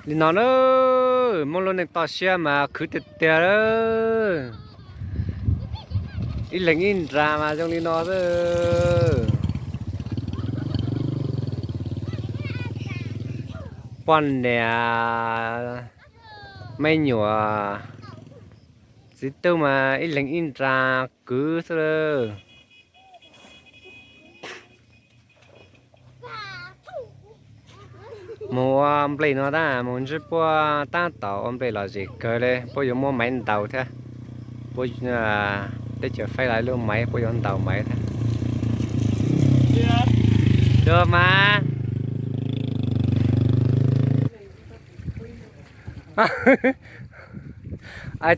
Li no na, muaj lub neej toj siab mas khwv tiag tiag lawm. Ib leeg ib nra mas zoo li no xwb. Poj niam, me nyuam, txiv tub mas ib leeg ib nra kwv xwb lawm. Mus ua nplej no tab mus ntsib puab tab tom ua nplej lom zem kawg li, puab yuav muab maiv ntaus thiab. Puab teb chaws faib lawv lub maiv, puab yuav ntaus maiv thiab. Dua mas.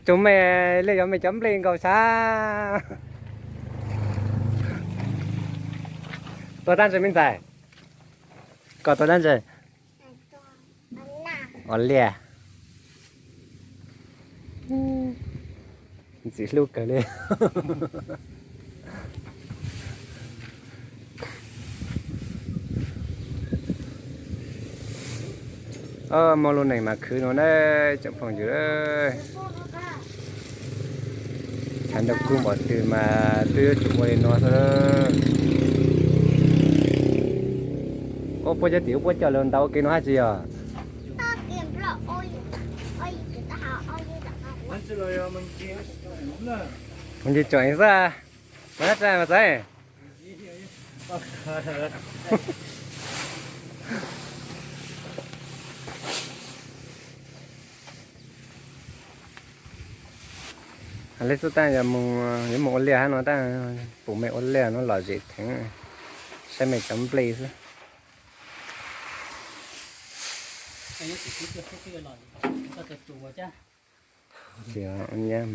Tus me, li yog me cov nplej nkaus sab. Tua dab ntse me ntxhais? Koj tua dab ntse? Ua liaj. Ntxim hlub kawg li. Muaj lub neej mas khwv no na, tsoom phooj ywg. Tshav ntuj kub npaum twg mas twb yuav tsum ua li no xwb. Ua puab cov tim ub puab coj lug ntaus ua ke no hab tsi yog? Mus nce tsom xwb. Mus nce tsom mas xaiv. Li xub tab yuav mus ua liaj hab no tab, pum mej ua liaj no lom zem theem, saib mej cov nplej xwb.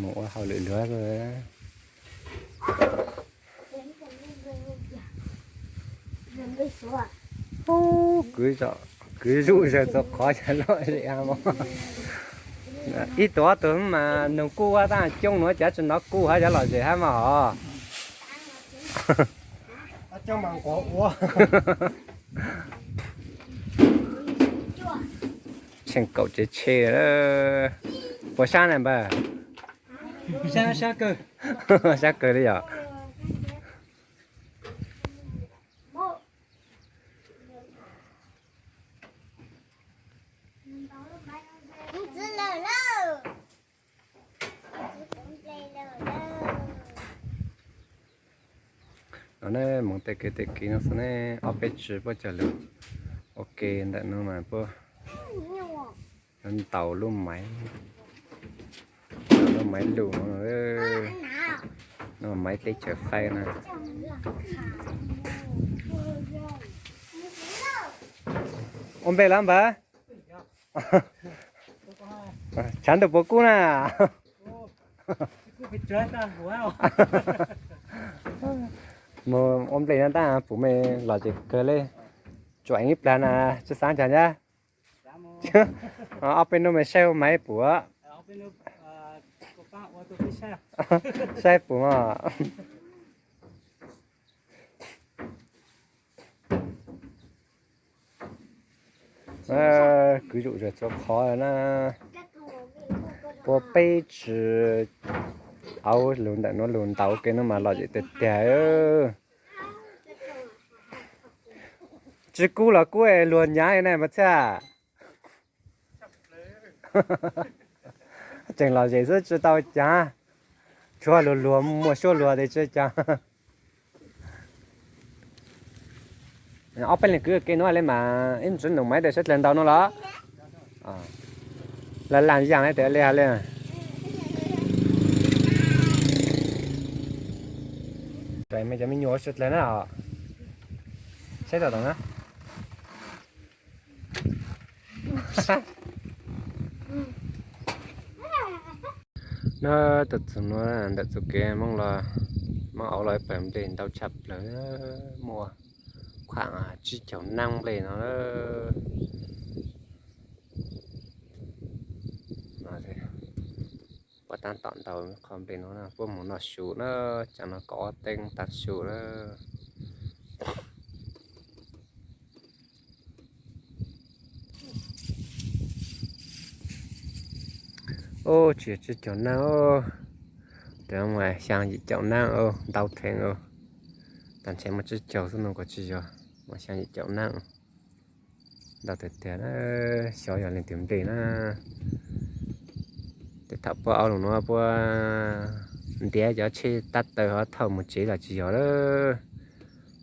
Mus ua hauj lwm luag. Kwv, kwv zuj zus txhua qhov, lom zem mog. Ib tug ob tug mas noog kub tab coob nuav ces tsi nov kub hab, cov lom zem hab mog hov. Tsheej kaum tsev tshe, puas sab na npawg? Sab kawg li yog. No ne, moog tej kev tej kev no xwb ne, ob peb tsi puab coj lug ua ke ntawm no mas puab yuav ntaus lub maiv, lub maiv lug no, no maiv teb chaws Faib na. Ua nplej lawm npawg? Tshav ntuj puas kub na? Mus ua nplej no tab pum mej lom zem kawg li. Tsuam ib plag na, tsi xav ncaag nyab. Ob peb nub mej saib maiv pum. Saib pum os. Kwv zuj zus txhua qhov na. Puab peb tsi auv lug ntawm nuav lug ntaus ke no mas lom zem tiag tiag. Tsi kub los kub luag nyav na mas txhiaj. Tseem lom zem xwb tsi tau caag. Tshuav luag luag muaj suab luag tes tsi caag. Ob peb leeg kwv ke nuav le mas ib ntsis num maiv tes sawv dlawg ntaus no los. Laj laj yaaj le tes le le. Mej cov me nyuam sawv dlawg na. Saib tau tom na. Na, txug nuav ntawm txug kev Moob los, Moob auv los ib pawg nplej ntau tshaj plawg, muaj khuam tsib caug naab nplej no. Puab tab tom ntaus qhov nplej no na, puab mus noj su na, caag no kaum ob teev taag su na. Ub, tsis yog tsib caug nab, tes mas xyaa yim caum nab, ntau theem. Tag nrho muaj tsib caug xwb no kuv tsis yog, mas xyaa yim caum nab. Ntau tiag tiag na, xyov yog leej twg nplij na. Tej thaum puab ob lub nuav puab ntiav cov tsheb tab taw ho thauj mus tsev los tsis yog lawm,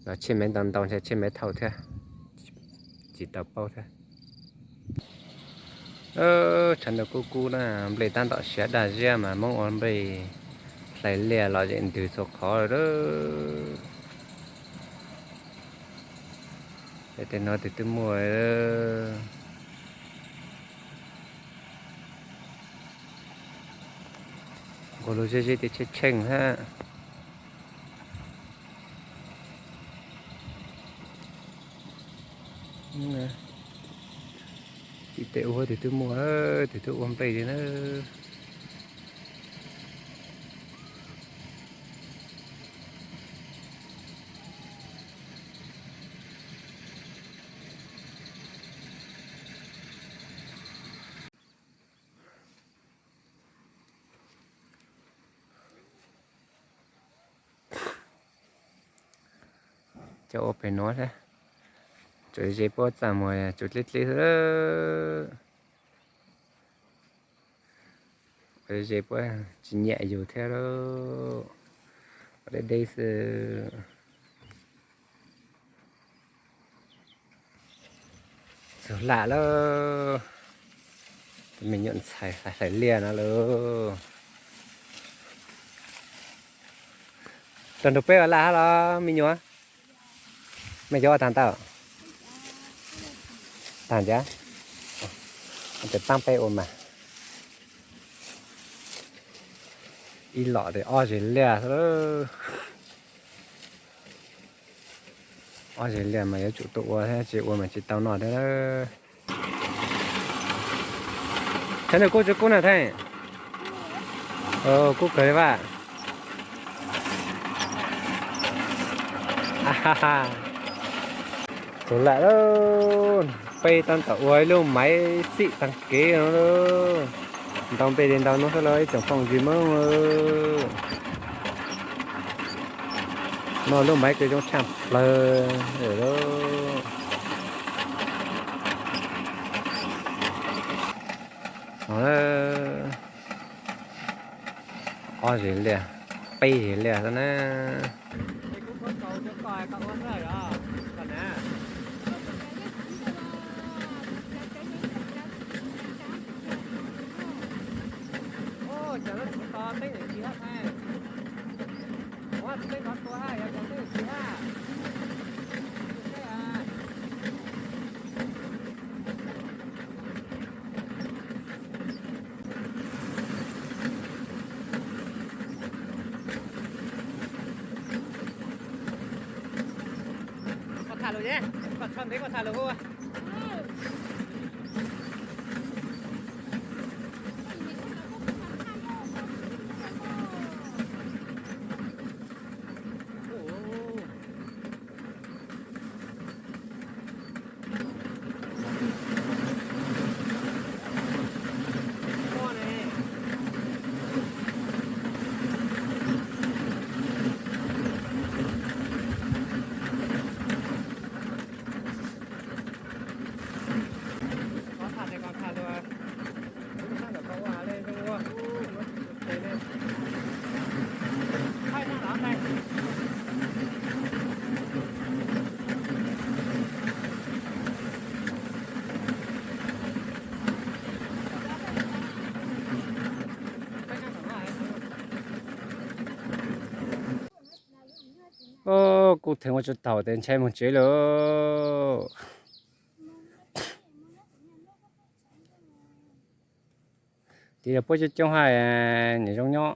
los tsheb me ntau ntau ntshe tsheb me thauj thiab, tsis tau paub thiab. Tshav ntuj kub kub na, nplej tab tom siav daj ziab mas Hmoob ua nplej hlais liaj los zem ntws txhua qhov lawm. Tej no tes twb muaj nkaus lub zeb zeb tej tsheej tsheej hab. Tim tej ua tes twb muaj, tes twb ua nplej li na. Cov ua pem nuav thiab, tsuas ze puab txaj muag tsuas dleb dleb xwb. Ze puab tsis nyiam yus thiab lauj, ua deb deb xwb. Txug lam lauj, tus me nyuam ntxhais hlais liaj no lauj. Tau nrug peb ua laj hab los me nyuam? Mej cov ua taag tau? Taag ntag, tes paab peb ua mas. Ib lom tes ob zeg liaj xwb lauj. Ob zeg liaj mas yuav tsum tuaj ua thiab, tsis ua mas tsis tau noj thiab. Tshav ntuj kub tsi kub na Theej? Kub kawg li vaj. Txug lam lauj, peb tab tom ua ib lub maiv xim taag kev no lauj. Ntau npe li ntau nub xwb lauj ib tsoom phooj ywg Hmoob. Muaj lub maiv kws zoo tshaaj plawg lawm lauj. Ob zeg liaj, peb zeg liaj xwb na. Koj tham lus, koj tso ntev koj tham lus. Kuv theem ua tsis taus tes ntshai moog tsev lawm. Tes yog puab coob coob hab, nws zoo nyob.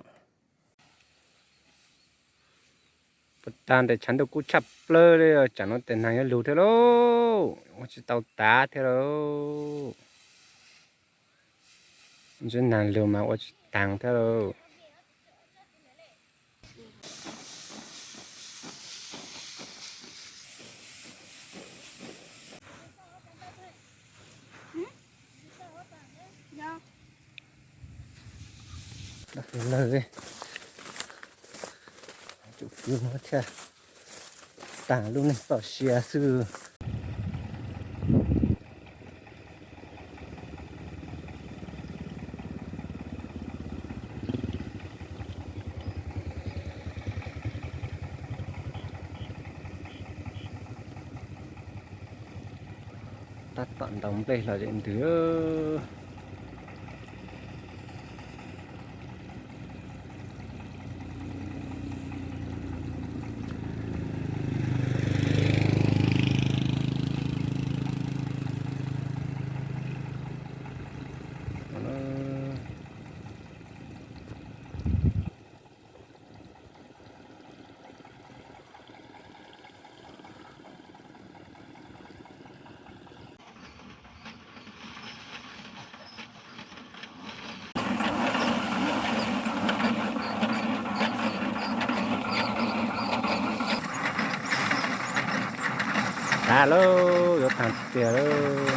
Puag ta tes tshav ntuj kub tshaj plawg li, tsam no tes naag yuav lug thiab lauj, ua tsis tau tav thiab lauj. Ntsib naag lug mas ua tsis taag thiab lauj. Lawg, tsum kwv no thiaj tas lub neej txoj sia xwb. Tab tom ntaus nplej los zem ntws. Tas lauj, yuav tag tiag lauj.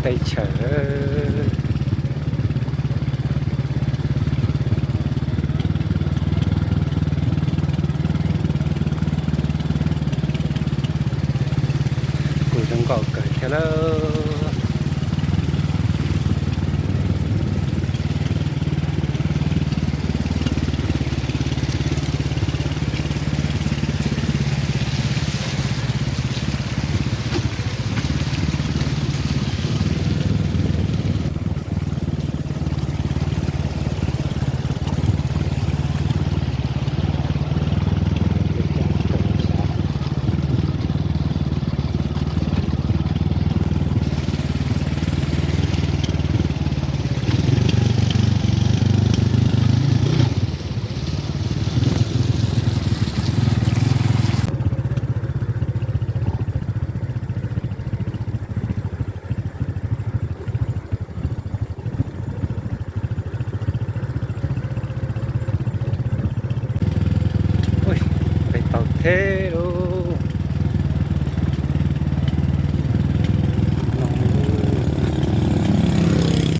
Teb chaws. Kuj zoo nkauj kawg thiab lauj. Peb tau theb lauj.